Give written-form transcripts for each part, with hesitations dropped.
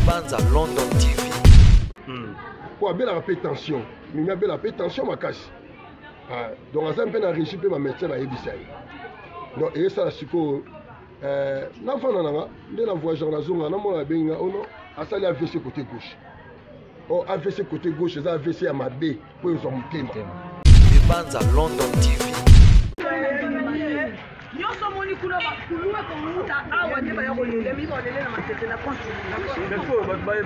Banza London TV. Po abelaka mpe tension, Mimi abelaka mpe tension makasi. Ah, donc aza mpe na régime mpe bamédecin bayebisa ye. Donc eyesala sikoyo eh, nafanda na nga nde na voyageur nazonga namona babengi nga ono oh asali AVC côté gauche. Oh, AVC côté gauche eza AVC ya mabe mpo ezwa motema. Banza London TV. Nyonso omoni kuna bakulu ekowuta awa nde baya kolela mingi balele na matete na compte.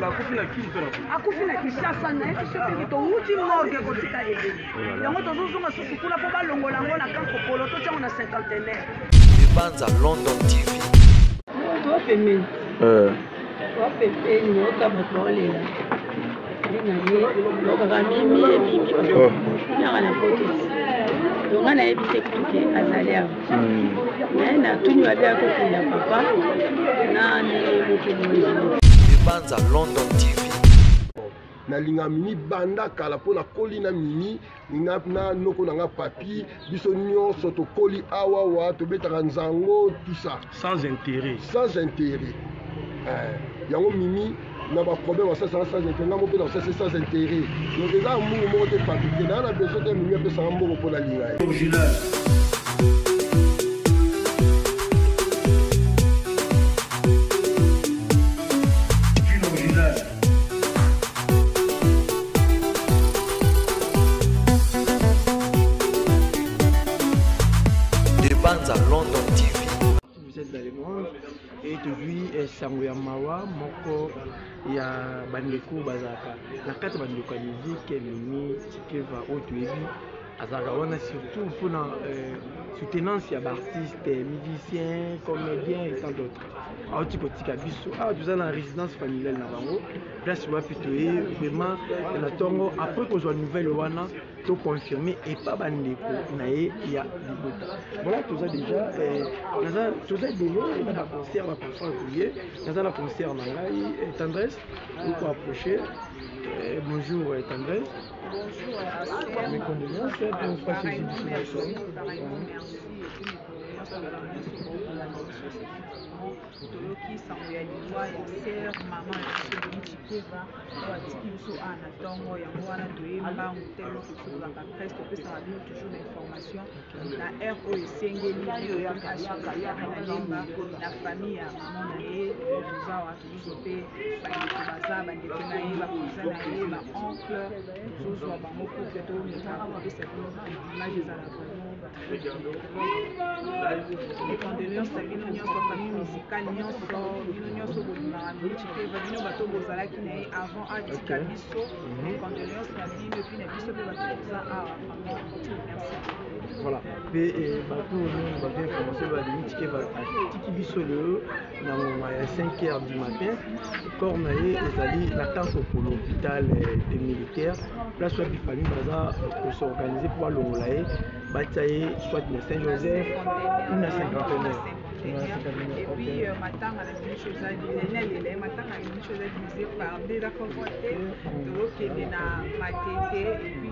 Bakufi na kini to na akufi na Kinshasa na ye biso teke towuti morgue kotika ebele yango tozozonga susu kuna mpo balongola yango na camp Kokolo totiango na cinquantenaire. Banza London TV. Pembeni pembeni oyoka bato baolela nde na ye oyokaka mimi mimi miaka na poto donc nga nayebi te kutu ke azali awa me natuni babi akokunda papa na ndenge moko. Banza London TV. Nalinga Mimi banda kala mpo nakoli na Mimi na, na noko na nga papi, biso nyonso tokoli awa wa tobetaka nzango tout ça sans intérêt, sans intérêt. Yango Mimi na ba problème asasa sans intérêt, nga moko mpe nasasa sans intérêt. Donc eza mbongo moko te fabriqué, na na besoin te Mimi apesaka mbongo mpo nalinga ye. Original. Banza London TV. Vous êtes dans le monde et tozwi sango ya mawa moko ya bandeko bazalaka na kati ya bandeko ya musique Mimi Tshikeva oyo toyebi azalaka wana surtout mpona soutenance ya baartiste, musicien, comédien et tant d'autres. Auti kotika biso awa toza na résidence familiale na bango, place wapi toye vraiment na ntongo après kozwa nouvelle wana to confirmer epa bandeko na ye ya libota. Voilà, toza déjà naza toza ebele na baconcert, baconcert toye naza na concert na ngai. Tendresse oko approcher. Bonjour Tendresse. Bonjour. Mes condoléances pour passer biso Merci. Toyoki sango ya liwa ya sœur mama na biso Mimi Tshikeva oyo atiki biso awa na ntongo. Yango wana toye mbangu tellement que biso tozalaka presse, topesaka bino toujours ba information na heure oyo esengeli. Na Lemba na famille ya mama na ye toza awa, tozozwa mpe bandeko baza bandeko na ye, bacousin na ye, baoncle, tozozwa bango pour que tomeka kopesa bino image ezala vraiment très bien. Les condoléances na bino nyonso, famille musicale nyonso, bino nyonso bolingaka Mimi Tshikeva, bino bato bozalaki na ye avant atika biso, les condoléances na bino et puis na biso mpe bato toza awa vraiment. Merci. Voilà, mpe bato oyo bazwi information ba Mimi Tshikeva atiki biso lelo na ngonga ya 5 heures du matin. Corps na ye ezali na camp Kokolo, hôpital des militaires, place wapi famille baza kos'organiser mpo balongola ye batia ye soit na Saint-Joseph ou na cinquantenaire. Et puis matanga na biso eza nalela, matanga na biso eza divisé par deux, la fois te tozokende na Matete et puis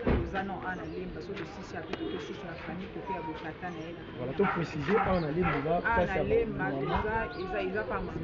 toza no awa na Lemba, so tosisi ape toke susu na famille kote ya botata na ye. Voilà, to préciser awa na Lemba eza awa place na ya Lemba mama. Toza eza pa mama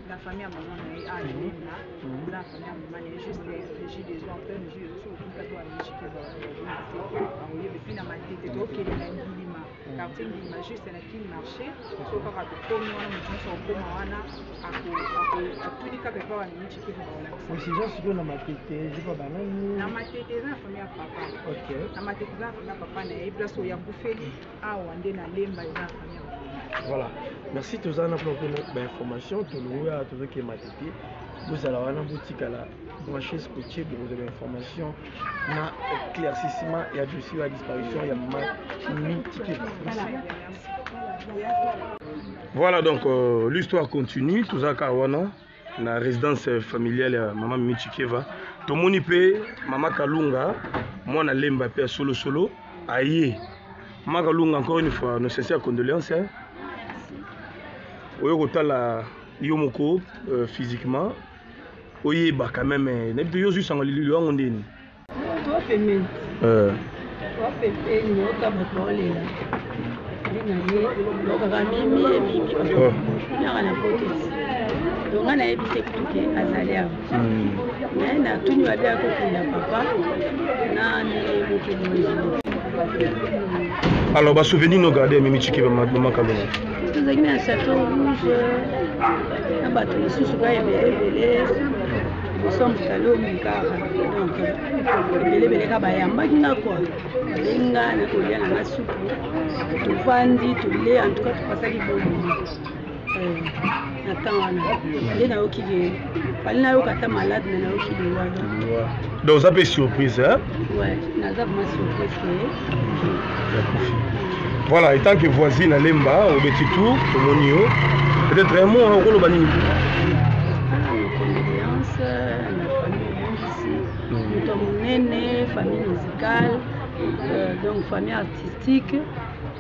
na famille ya mama na ye awa na Lemba, eza na famille ya mama na ye juste régie des eaux, en pleine régie des eaux. So otuka to amishike baoyeba. Et puis na Matete tokende na Ngilima, quartier Ngilima, juste na Kin marché. So kaka tokomi wana, moto nyonso akokoma wana atuni kaka epa ba Mimi Tshikeva baolakisa. Précision sikoyo na Matete eza banani? Na Matete eza na famille ya papa. Na Matete eza na famille ya papa na ye, place oyo akufeli awa nde na Lemba eza na famille ya mama. Voilà, merci. Toza na mpona bainformation tolongo ya tozokende Matete, bozala wana, botikala branché, scotché, bokozwa bainformation na éclaircissement ya dossier ya disparition ya mama Mimi Tshikeva. Merci. Voilà, donc l'histoire continue. Tozaka wana na résidence familiale ya mama Mimi Tshikeva. Tomoni mpe mama Kalunga mwana Lemba mpe ya solo solo aye. Mama Kalunga, encore une fois nos sincères condoléances, hein. Oyo kotala yo moko physiquement oyeba quand même, nayebi te yo ozwi sango liwango ndeni. To pembeni pembeni oyoka bato baolela nde na ye oyokaka mimi mimi miaka na poto. Donc ngai nayebisi ye kutu ke azali awa. Mais natuni babi akokunda papa na ndenge mokili mozwi. Alors basouvenir no garde ya Mimi Tshikeva, mama Kalunga? Tozalaki na Chateau Rouge na bato mosusu kaka ebele ebele, liboso moto kaka, donc ebele ebele kaka bayambaki nga kua, babengi nga na kolia na nga supu, tovandi tole, en tout cas topasaki bon moment na temps wana. Nde nayoki ke fali nayoka ata malade, me nayoki liwa. Donc oza mpe surprise, hein? Ouais, naza vraiment surprise ke akufi. Voilà, étant que voisine à Lemba, obeti tour, tomoni yo, peut-être un mot okoloba nini? Ah, nos condoléances na famille ebongisi moto ya monene, famille musicale, donc famille artistique,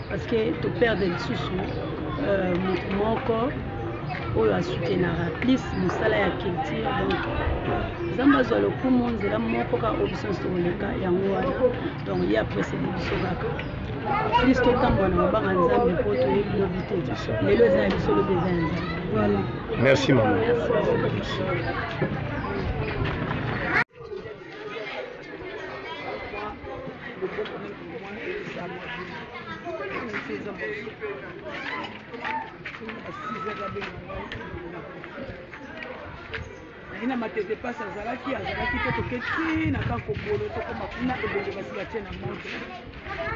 parce que toperdre lisusu moto moko oyo asoutenaka plus mosala ya culture. Donc Nzambe azwa lokumu. Nzela moko kaka oyo biso nyonso tokoleka yango wana, donc ye aprécédé biso kaka. Plus totambola na kobanga Nzambe, mpo toyebi lobi te. Lelo eza ya biso, lobi eza ya Nzambe. Voilà. Merci maman. Merci. Naye na Matete, mpasi azalaki te. Toke ti na Kankokolo, tokoma kuna, ebongo basi batie na morgue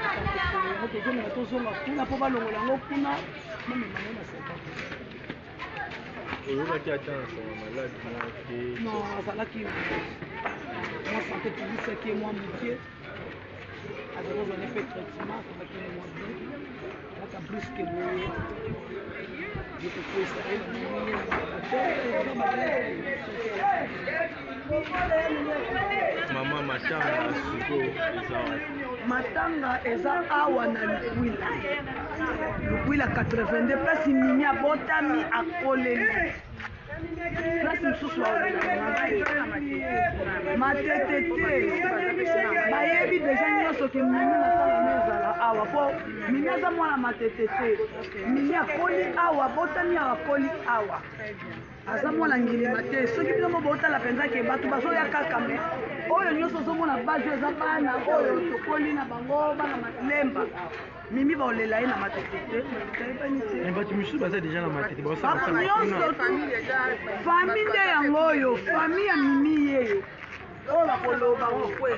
na Kankokolo. Yango tozonga, tozonga kuna mpo balongola yango kuna, bamema yango na Cinquante. Oyokaki ata na sango malade moko te? Non, azalaki mwa santé, tobisaki ye mwa moke, azalaki kozwa ne mpe traitement, azalaki ne mwa bien, kaka brusque boye ekokwesa ye na moni ye na te. Mama, matanga sikoyo eza wapi? Matanga eza awa na Lukwila, Lukwila 82, place Mimi abotami, akoleli. Place mosusu baolelaka Matete te, bayebi deja nyonso ke Mimi matanga no ezala awa, po Mimi aza mwana Matete te. Mimi akoli awa, abotami awa, akoli awa, aza mwana Ngilima te. Soki bino mo botala mpenza ke bato bazoya kaka, me oyo nyonso ozomona base eza bana oyo tokoli na bango, bana Lemba. Mimi baolela ye na Matete te, tayebani te. Mais bato misusu baza deja na Matete. Bango nyonso famille nde yango oyo, famille ya Mimi yeyo oyo bakoloba okwea.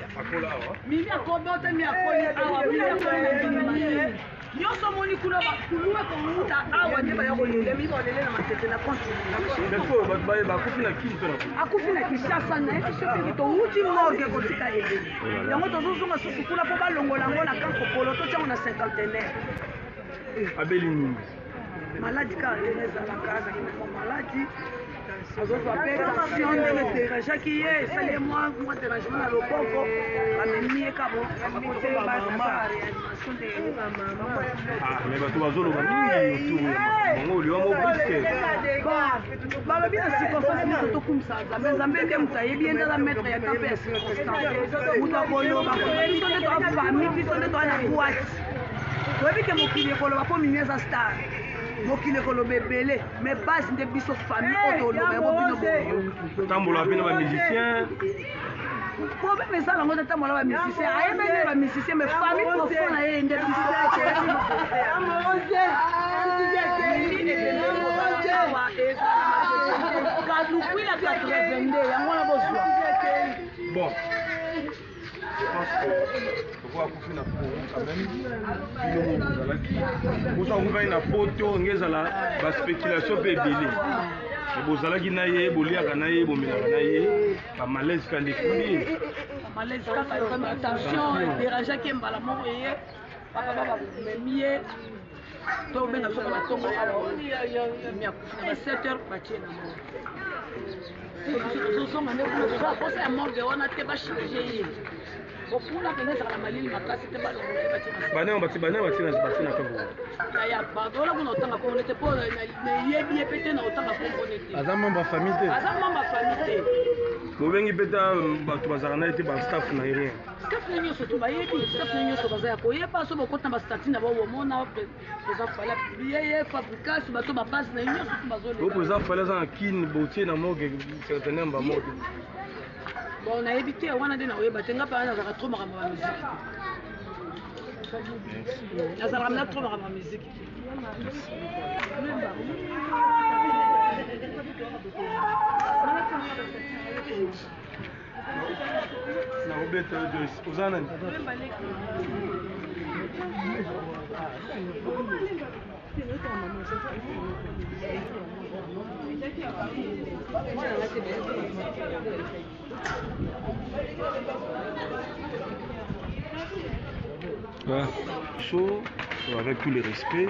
Mimi akobotami, akoli awa. Mimi akoli na Ngilima te. Nyonso omoni kuna bakulu ekowuta awa nde baya kolela. Mimi baolele na Matete na compte. Bato bakufi na Kini to na Akufi na Kinshasa. Nayebi soki towuti morgue kotika ebele, yango tozozonga susu kuna mpo balongola yango na Kankokolo, totiango na Cinquantenaire. Abeli nini? Maladi kaka ndenge ezalaka, azalaki na mwa maladi, azozwa mpe tension. Ndenge dérangeaki ye, esali ye mwa dérangement na loboko, bamemi ye kabo bakote basala réanimation ndenge. Ah, mais bato bazoloba mingi autour ya bango, liwa mo brusque. Bon, balobi na circonstance nyonso tokumisa Nzambe. Nzambe nde moto ayebi, ye nde aza maître ya temps mpe ya circonstance. Moto akoloba, biso nde toa famille, biso nde toa na boîte, toyebi ke mokili ekoloba mpo Mimi aza star. Mokili ekoloba ebele, mais base nde biso famille oyo toloba yango, bino boyo. Tambola mpe na bamusicien. Problème ezala yango te, tambola bamusicien, ayebi nde bamusicien, mais famille profond na ye nde biso. Kalukwila 82, yango wana bozwa. Bon, je pense que lokola akufi na Congo, quand même bino moko bozalaki boso, akufaki na Poto, nge ezala baspéculation mpe ebele. Me bozalaki na ye, boliaka na ye, bomelaka na ye, bamalaise kandi efuli ye. Malaise kaka, tension edérangeaki ye mbala moko, ye papa bamemi ye. To obenga biso na ntongo awa, mi akufi na ba 7 heures, batie na morgue. Biso tozozonga nde kuna, toza posa ya morgue wana te, bachange ye okuna mpenza, ezala na malili makasi te, balongola ye, batie na Banani bati, banani batie na kaka? Ya pardon, kuna otanga kombo te, mpo nayebi ye pe te, na otanga kombo te. Aza membre ya famille te? Aza membre ya famille te. Bobengi mpe ta bato bazalaka na ye te, bastaff na ye, rien? Staff na nyonso to bayebi, staff na nyonso baza ya koyeba, so bokota na bastati na bango bomona président Fally apublie ye, Fabricas, bato ba base na ye nyonso to bazoleka. O président Fally aza na Kin, botie na morgue, certainement ba morgue. Bon, nayebi te wana nde nakoyeba te, nga mpe nazalaka trop makambo ya musique te. Nazalaka mna trop makambo ya musique te. Nakobeta yo Joyce, oza nani? Ouais. So, avec tout le respect,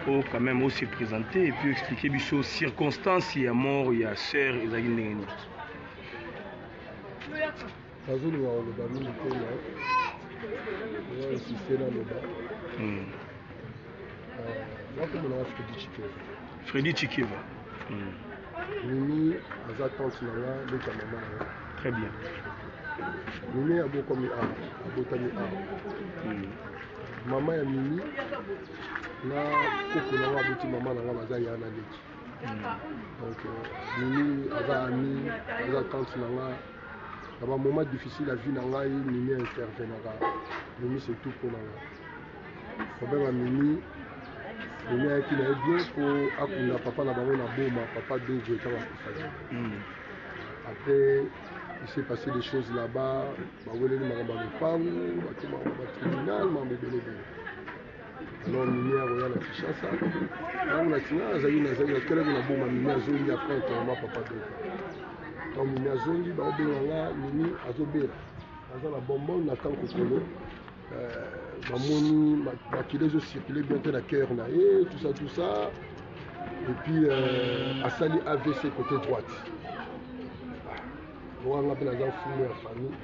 faut quand même aussi présenter et puis expliquer biso circonstances ya mort ya sœur ezalaki ndenge nini. Nazolinga koloba mingi te na oza insiste naloba. Nakomonaka Fredi Tshikeva. Fredi Tshikeva. Mimi aza tante na nga, leki ya mama na nga. Très bien. Mimi abokomi awa, abotami awa. Mama ya Mimi na koko na nga aboti mama na nga baza ya na leki. Donc Mimi aza ami, aza tante na nga. Na ba moment difficile ya vie na ngai, Mimi intervenaka. Mimi c'est tout pour na nga. Problème ya Mimi, Mimi ayaki na ye bien po akunda papa na bango na Boma, papa Dogo etango akufaki. Après, il s'est passé des choses là-bas, baweleli makambo ya lopango, bake makambo ya tribunal, makambo ebele ebele. Alors Mimi akoya na Kinshasa, ntango na tina azalaki nazalaki natikalaki na Boma, Mimi azongi après enterrement papa Dogo. Ntango Mimi azongi, baobenga nga, Mimi azobela, aza na bonbon na tango kokolo. Bamoni makila ezocircule bien te na cœur na ye, tout ça tout ça, et puis asali AVC côté droite. Wanga mpe naza mfumu ya famille,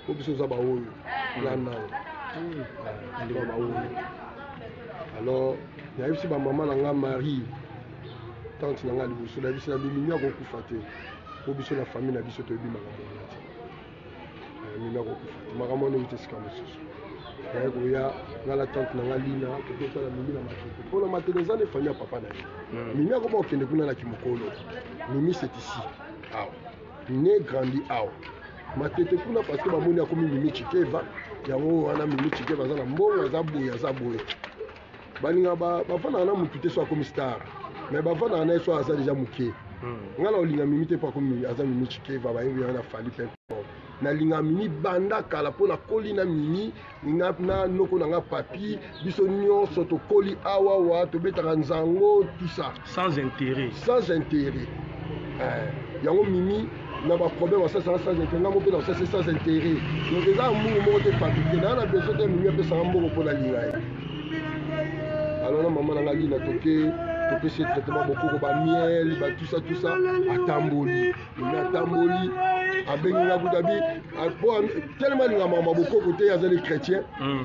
po biso oza baoyo ya nao ndeko baoyo. Alors nayebisi bamama na nga Marie, tante na nga liboso, nayebisi na Mimi akokufa te, po biso na famille na biso toyebi makambo wana te. Mimi akokufa te, makambo wana euti esika mosusu. Naye koya nga na tante na nga Lina, tokotala Mimi na Matete, mpona Matete eza nde famille ya papa na ye. Mimi akoma kokende kuna na kimokolo. Mimi c'est ici awa, ne grandi awa Matete kuna, parce que bamoni akomi Mimi Tshikeva. Yango wana Mimi Tshikeva aza na mbongo, aza boye, aza boye. Balinga bavandaka na motu te so akomi star, mais bavandaka na ye so aza deja moke. Nga na olinga Mimi te po akomi aza Mimi Tshikeva, bayebi yango na Fally pe. Nalinga Mimi banda kala mpo nakoli na Mimi na noko na nga papi, biso nyonso tokoli awa wa tobetaka nzango tout ça. Sans intérêt. Sans intérêt. Yango Mimi na ba problème asasa sans intérêt, nga moko mpe na osasa sans intérêt. Donc eza mbongo moko te fabriqué, na na besoin te Mimi apesaka mbongo mpo nalinga ye. Alors na mama na nga Lina toke topesi ye traitement bokoko, ba miel, ba tout ça tout ça, atamboli. Mimi atamboli, abengi nga kuta bi po tellement alinga makambo ya bokoko te, azali chrétien,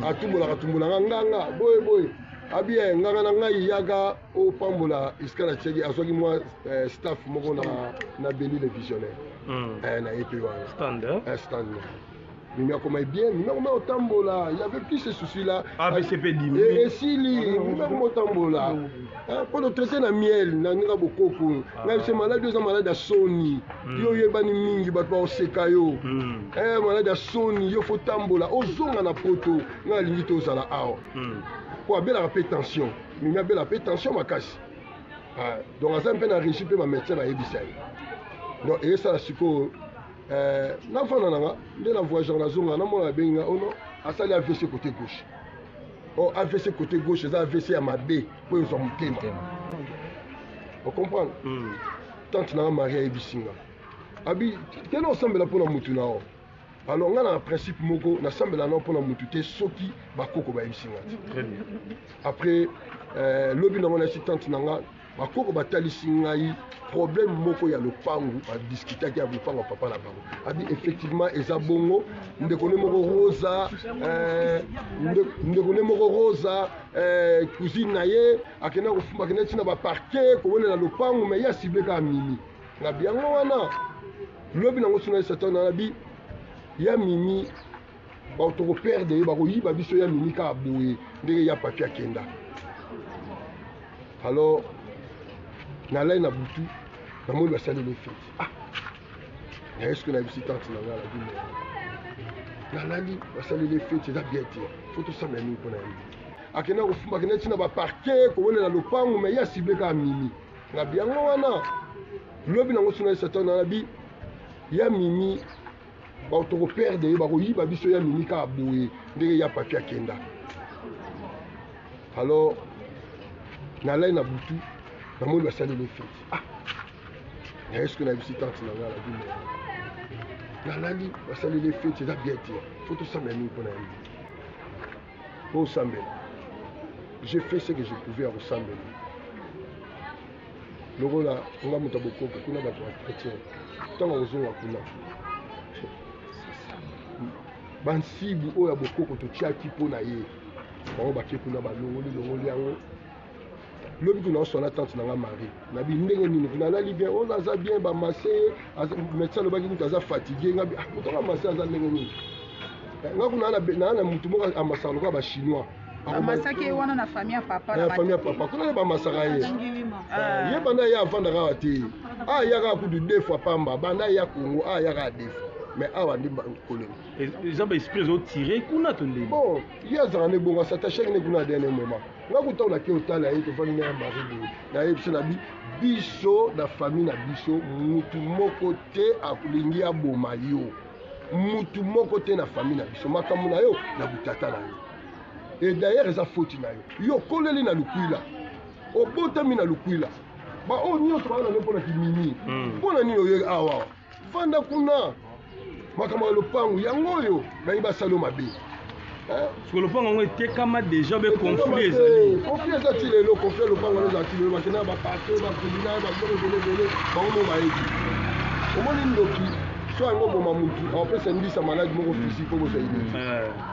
atumbolaka tumbolanga nganga boye boye, abi nganga na ngai yaka opambola esika na tiaki. Azwaki mwa staff moko na Beni le visionnaire. Na ye mpe wana stand, stand. Mimi akoma bien, Mimi akoma otambola, il y avait plus ce souci là. AVC pe diminué. Esili, Mimi akoma otambola. Mpo to traité na miel na ndenge bokoko. Ngai se malade oza malade ya soni. Yo oyebani mingi, bato baoseka yo. Malade ya soni, yo faut tambola, ozonga na poto. Ngai alingi te ozala awa. Po abelaka pe tension. Mimi abelaka pe tension makasi. Donc aza mpe na régime mpe ba médecin bayebisa ye. Donc eyesala sikoyo nafanda na nga nde na voyageur nazonga, namona babengi nga ono asali AVC côté gauche. Oh, AVC côté gauche eza AVC ya mabe po ezwa motema. Ocomprendre? Tante na nga Marie ayebisi nga, abi kende osambela mpona mutu na yo. Alors nga na principe moko, nasambela nao mpona mutu te soki bakoko bayebisi nga te. Très bien. Après lobi nango nayesi tante na nga, bakoko batalisi ngai problème moko ya lopangu, badiskutaki ya lopangu ya papa na bango. Abi effectivement eza bongo, ndeko ne moko Rosa, ndeko ne moko Rosa, cousine na ye akenda kofumba, akenda ntina ba parquet kowelela lopangu, mais ye asible kaka Mimi. Ngabi yango wana lobi nango suna ye satan na bi ya Mimi. Tokoperdre ye, bakoyiba biso ya Mimi kaka boye ndenge ya Papi akenda. Alors nalai na butu, namoni basaleli feti. Ah, na eske nayebisi tante na ngai, nabi nalali basaleli feti, eza bien te, fo tosambela mingi mpona ye. Akenda kofumba, akenda ntina baparke kowelela lopango, me ye asible kaka Mimi. Nabi yango wana lobi nango suna ye satan, nabi ya Mimi tokoperdre ye, bakoyiba biso ya Mimi kaka boye ndenge ya Papi akenda. Alors nalai na butu, namoni basaleli feti. Ah, na eske nayebisi tante na ngai, nabi nalali basaleli feti, eza bien te, fo tosambela mingi mpona ye. Po osambela, j'ai fait ce que je pouvais ya kosambela lokola nga moto ya bokoko kuna, bato ya chrétien. Ntango akozonga kuna, bansibu oyo ya bokoko totiaki mpo na ye, bango bake kuna, balongoli longoli yango. Lobi kuna oswana tante na nga Marie, nabi ndenge nini kuna, alali bien? Oyo aza bien, bamase ye, médecin alobaki kutu aza fatigue. Nga moto anga amase aza ndenge nini? Nga kuna naa na mutu moko amasaka lokola bachinois. Bamasaki ye wana na famille ya papa. Na famille ya papa kuna nde bamasaka ye. Ye banda ye avandaka awa te, ayaka kutu deux fois pamba. Banda ya Congo ayaka deux fois, mais awa nde kolema. Eza baesprit ezotire kuna to ndeni? Bon, ye azalaka nde bongo, asatachaki nde kuna. Dernier moment nga kuta nake otala ye, tovandi na ya Marie boye, nayebi na biso na famille na biso, mutu moko te alingi aboma yo, mutu moko te na famille na biso. Makambo na yo na butata na yo, et d'ailleurs eza faute na yo. Yo okoleli na Lukwila, obotami na Lukwila, baoyo nyonso baa nango mpona kimimi. Mpona nini oye awa? Vanda kuna. Makambo ya lopango yango oyo bayi basala yo mabe. Siko lopango yango etekama déjà, be conflit ezali. Conflit eza ti lelo. Conflit ya lopango wana ezala ti lelo. Bakenda baparke, batribunal, babiloko ebele ebele, bango mo bayebi. Omoni ndoki so yango oboma mutu, apesa ndisa maladi moko physique mpo bozwa ineti.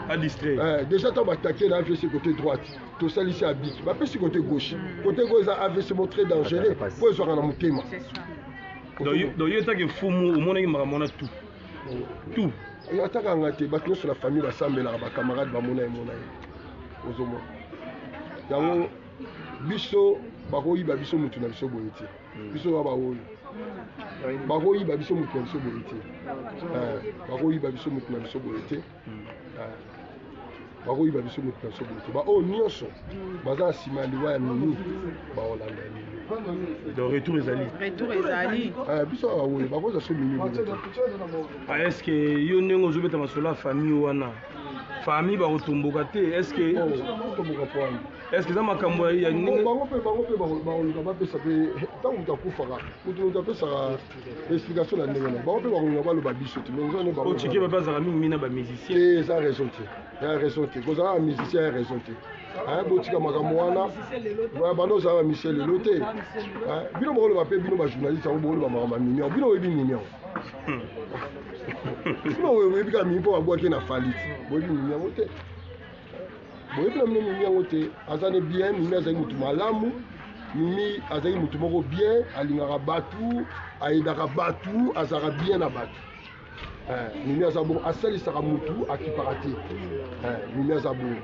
Adistrait. Déjà ntango batake na AVC côté droite, tosalisi abiki, bapesi côté gauche. Côté gauche eza AVC mo très dangereux mpo ezwaka na motema. Donc yo etake fumu, omonaki makambo wana tout tout? Ataka nga te, bato nyonso na famille basambelaka, bacamarade bamona ye, mona ye. Ozomona yango, biso bakoyiba biso mutu na biso boye te. Biso wa baoyo bakoyiba biso mutu na biso boye te, bakoyiba biso mutu na biso boye te, bakoyiba biso mutu na biso boye te. Baoyo nyonso baza na nsima ya liwa ya Mimi, baolanda ya Mimi. Donc retour ezali? Retour ezali. Biso awa oyo bakozwa so Mimi boye te. Est ce que yo ndenge ozobeta masolo ya famille wana, famille bakotomboka te? Est ce que tomboka po wana? Est ce que eza makambo ya ndenge? Bango mpe bakoluka bapesa mpe. Ntango moto akufaka, moto apesaka explication na ndenge na bango mpe, bakolinga baloba biso te, mais eza nde bango. Otike bape azalaka mingi na bamusicien. Te, eza raison te, eza raison te. Kozala na musicien ya raison te. Botika makambo wana, bando ozala bamusicien lelo te. Bino bokoloba mpe, bino bajournaliste yango bokoloba makambo ya Mimi. Bino oyebi Mimi yango? Bino oyebi kaka Mimi mpo babwaki na Fally. Boyebi Mimi yango te, boyebi na bino Mimi yango te. Aza ne bien. Mimi azali motu malamu, Mimi azali motu moko bien, alingaka bato, ayedaka bato, azalaka bien na bato. Mimi aza bongo, asalisaka motu, akipaka te. Mimi aza bongo.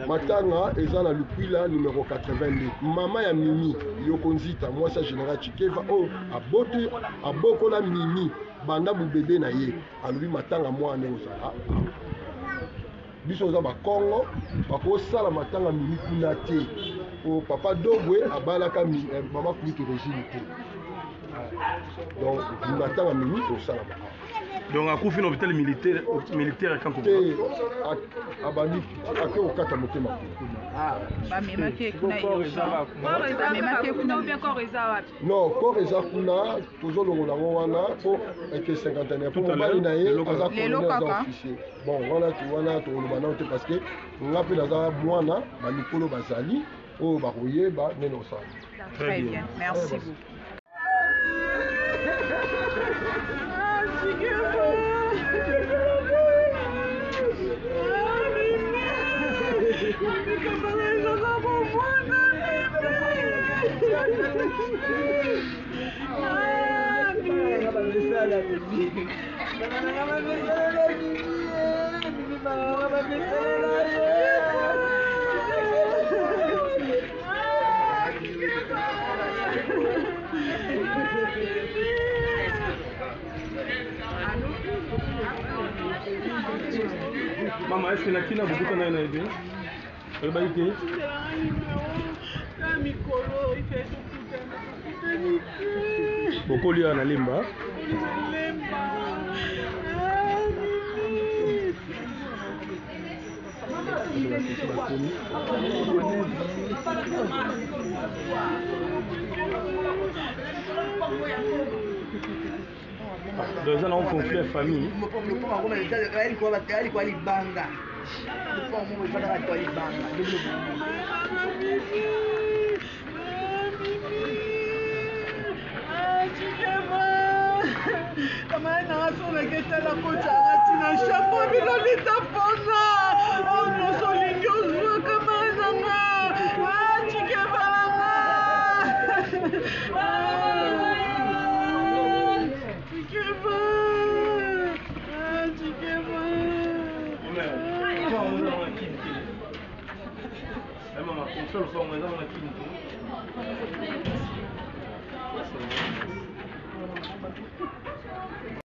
Matanga eza na Lukwila numéro 82. Mama ya Mimi, Yoko Nzita, mwasi ya général Chikeva oyo aboti, abokola Mimi banda bobebe na ye, alobi matanga mwana ozala. Biso oza bakongo, bakosala matanga Mimi kuna te, po papa Dogwe abalaka mama Kulutu Régine te. Donc matanga Mimi tosalama. Donc akufi na hôpital militaire ya Kanko? Te, abandi ake kokata motema kuna. Bamemaki ye kuna urgent, bamemaki ye kuna. Non, corps eza kuna, tozolongola yango wana po eke cinquantenaire, po mobali na ye aza colonel, aza officier. Bon, wana wana tokoloba nano te, parce que nga mpe naza mwana, bamikolo bazali oyo bakoyeba ndenge osala. Très bien, merci beaucoup. Ah, Mama, est-ce que na kina bokutana ye na ye te? Oyebaki te? Bokoli awa na Lemba. Donc eza nango conflit ya famille. Alikuwa libanga lopango moko efandaka alikuwa libanga. Kamaya nanga sonaka etala kotanga ntina chapeau bilolita mpona oyo nyonso olingi ozwa kamaya nanga chikevalanga chikeva chikeva. Mama, console lopango eza wana kini te.